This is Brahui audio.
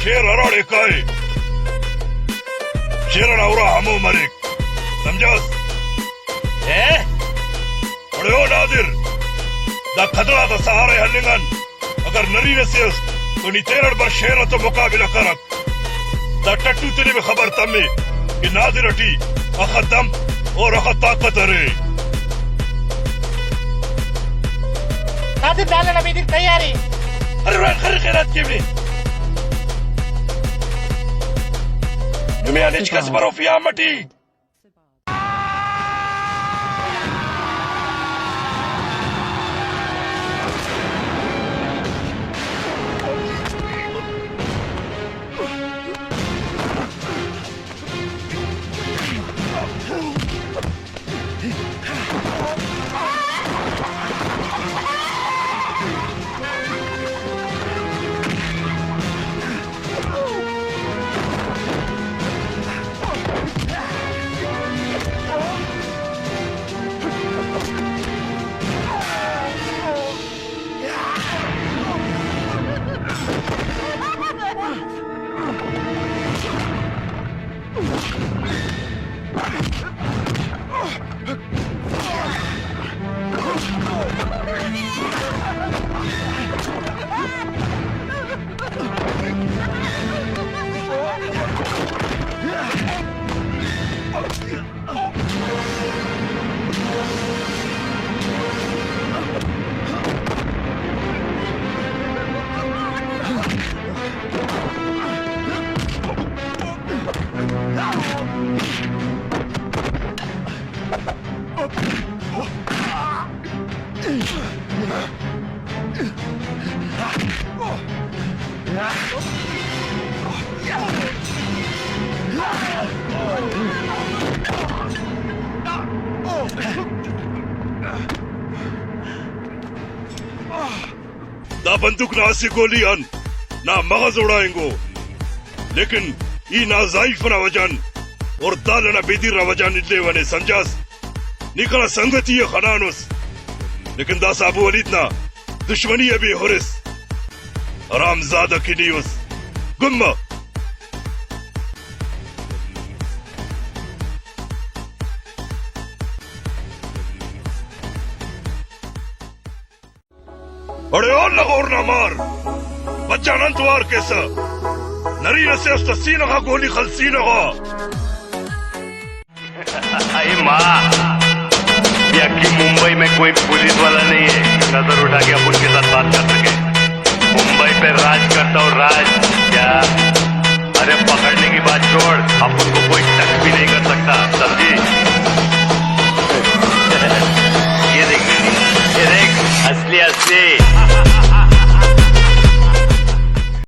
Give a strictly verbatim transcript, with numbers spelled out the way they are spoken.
شیر ہراڑے کائے، شیر ئنا ارا ہمو مریک، سمجھاس؟ اے؟ اڑے او نادر، دا کھدڑا تا سہارا ءِ ہلنگ ان۔ اگر نرینہ سے اس تو نی تینٹ بر شیر ئتو مقابلہ کرک۔ دا ٹٹو تینے بھی خبر تمے کہ نادر ٹی اخہ دم اور اخہ طاقت ارے۔ نادر، دالہ نا بیدیر تیار ءِ۔ ارے رائے خیر خیرات کے بھی۔ نمے آن ہچ کس بروفی آ مٹی۔ دا بندوک نا اسہ گولی آن نا مغز اڑائینگو، لیکن ای نا ضعیف نا وجہ ان اور دالہ نا بیدیر نا وجہ ان الیونے، سمجھاس؟ نی کنا سنگتی ءِ خنانس، لیکن داسہ ابو ولید نا دشمنی ءِ بھی ہرس۔ حرام زادہ کلی اس۔ گمہ۔ اڑے او لغور نا مار، بچان انت وار کیسہ؟ نرینہ سے است سینہ غا گولی خل سینہ غا۔ اے ماں، یقین ممبئی میں کوئی پولیس والا نہیں ہے، نظر اٹھا کے اپن کے ساتھ بات کر سکے۔ ممبئی پہ راج کرتا ہوں، راج۔ کیا؟ ارے پکڑنے کی بات چھوڑ، اپن